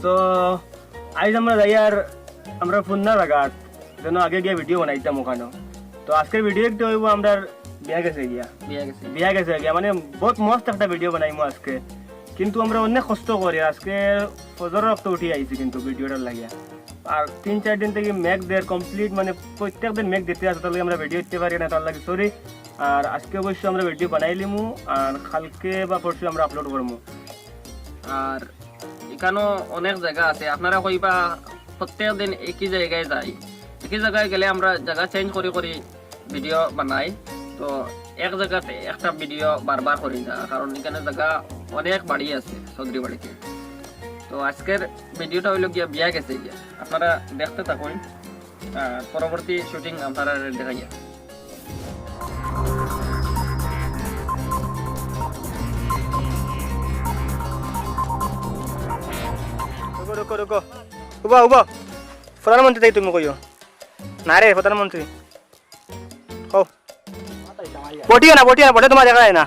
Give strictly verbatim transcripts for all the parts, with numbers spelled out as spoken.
তো আইজ আমরা যাইয়ার আমরার পুরানা জাগাত, যেন আগে গিয়া ভিডিও বানাইতাম অখানো। তো আজকের ভিডিও একটা অইবো আমরার বিয়া গেছে গিয়া। বিয়া গেছে। বিয়া গেছে গিয়া, মানে, বউত মস্ত একটা ভিডিও বানাইমু আজকে। কিন্তু আমরা অনেক কষ্ট করি, আজকে ফজরর অক্ত উঠি আইছি কিন্তু ভিডিওটার লাগিয়া। আর তিন চাইর দিন থাকি মেঘ দের complete, মানে, প্রত্যেক দিন মেঘ দিতে আছে, তার লাগি আমরা ভিডিও দিতে পারি না, তার লাগি sorry। আর আজকে অবশ্য আমরা ভিডিও বানাইলিমু, আর কালকে বা পরশু আমরা আপলোড করমু। আর ইখানো অনেক জাগা আছে, আপনারা কইবা প্রত্যেক দিন একই জাগাত যাই, একই জাগাত গেলে আমরা জাগা চেঞ্জ করি করি ভিডিও বানাই, তো এক জাগাত একটা ভিডিও বারবার করি না, কারণ ইখানো জাগা অনেক বাড়ি আছে চৌধুরী বাড়িতে। তো আজকের ভিডিওটা অইলো গিয়া বিয়া গেছে গিয়া, আপনারা দেখতে থাকুন, আর পরবর্তী শুটিং আপনারা দেখাইয়া। রুকো, রুকো, রুকো। উবা, উবা। প্রধানমন্ত্রী তাই তুমি কইও। না রে, প্রধানমন্ত্রী। কও। বটিও না, বটিও না, বটে তোমার দেখা যায় না।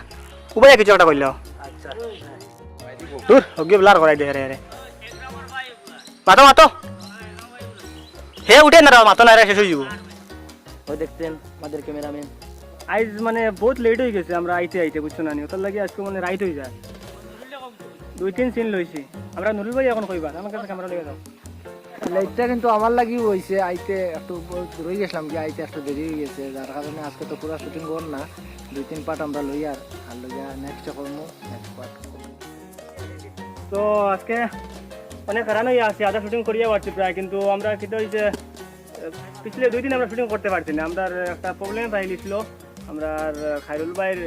উবা, কিছু একটা কইলো। দূর, ওকে ব্লার করাই দে রে, রে। মাতো, মাতো। হে উঠে না রে, মাতো না রে, শেষ অই যাইবো। ওই দেখছেন আমাদের ক্যামেরাম্যান। আইজ মানে বউত লেট অই গেছে আমরা আইতে আইতে, বুঝছো না নি? ওটার লাগি আজকে মানে রাইত অই যায়। দুই তিন সিন লইছি। আমরা নুরুল ভাই এখন কইবা, আমার কাছে ক্যামেরা লইয়া যাও। লেটটা কিন্তু আমার লাগিও অইছে, আইতে একটু দূর অই গেছিলাম কি, আইতে একটু দেরি অই গেছে, যার কারণে আজকে তো পুরা শুটিং করলাম না, দুই তিন পার্ট আমরা লইয়ার, আর লইয়া নেক্সটে করমু, নেক্সট পার্ট করমু। তো আজকে অনেক হয়রান অইয়া আছি, আধা শুটিং করিয়া পারছি প্রায়, কিন্তু আমরা কিতা অইছে, পিছলে দুই দিন আমরা শুটিং করতে পারছি না, আমরার একটা প্রবলেম পাইলিছিল, আমরার খায়রুল ভাইর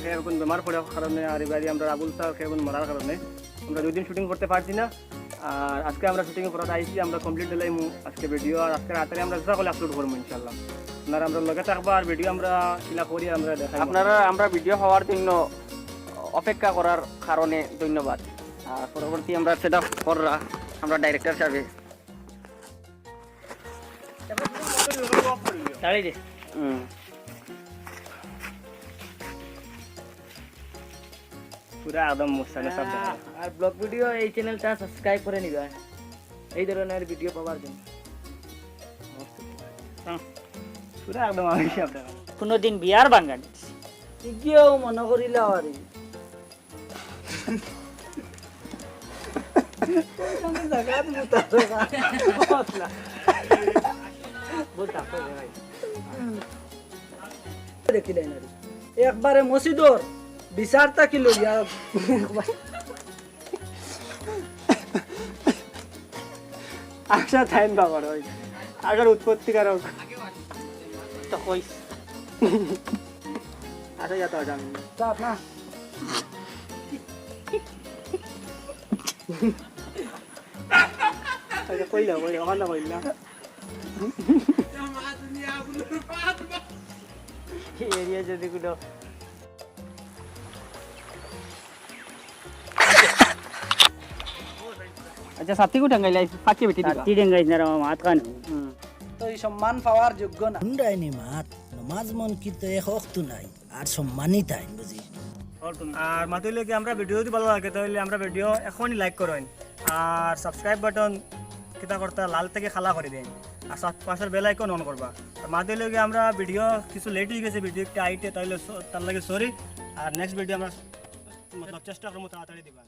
কে এখন বেমার পড়ার কারণে, আর এবারে আমরার আবুল স্যার কে এখন মরার কারণে আমরা দুই দিন শুটিং করতে পারছি না। আর আজকে আমরা শুটিং করাত আইছি, আমরা কমপ্লিট দিলাইমু আজকে ভিডিও, আর আজকে রাত্রে আমরা যেতা করলে আপলোড করমু ইনশাআল্লাহ। আপনারা আমরার লগে থাকবা, আর ভিডিও আমরা কিলা করি আমরা দেখাইমু। আপনারা আমরার ভিডিও পাওয়ার জন্য অপেক্ষা করার কারণে ধন্যবাদ। আর পরবর্তী আমরা সেট আপ কররা আমরার ডাইরেক্টর সাহেব। তাড়ি দে। হুম। পুরা একদম মুস্তানে সব দেখা। আর ব্লগ ভিডিও এই চ্যানেলটা সাবস্ক্রাইব করে নিবা এই ধরনের ভিডিও পাওয়ার জন্য। হুম। পুরা একদম আমি সব দেখা। কোনোদিন বিয়ার বাঙ্গানি। ইগিয়েও মনে করিলা আরে। দেখিলাই না রে। একবারে মসজিদর বিচারটা কি লইয়া। আশা থাইন বাবার ওই। আশার উৎপত্তি কারক। তো কইস। আশা যা তো জানি। চাপ না। আচ্ছা, কইলা, কইলা, ওখানে কইলা। এই এরিয়া যদি কোনো আচ্ছা, সাথী কো টাঙ্গাইলাই, ফাঁকি বেটি দিবা। সাথী টাঙ্গাই না রে, মাত খান। হুম। তো এই সম্মান পাওয়ার যোগ্য না। হুন্ডাইনি মাত, নমাজ মন কি তো এক অক্ত নাই, আর সম্মানই তাই বুঝি। আর মাতুইলে কি আমরা ভিডিও যদি ভালো লাগে, তাহলে আমরা ভিডিও এখনই লাইক করইন, আর সাবস্ক্রাইব বাটন কিতা করতা লাল থেকে কালা করি দেন, আর সাব-, পাশের বেল আইকন অন করবা। আর মাতুইলে কি আমরা ভিডিও কিছু লেট অই গেছে, ভিডিও একটা আইতে, তাহলে স-, তার লাগি সরি। আর নেক্সট ভিডিও আমরা মতলব চেষ্টা করমু তাড়াতাড়ি দিবা।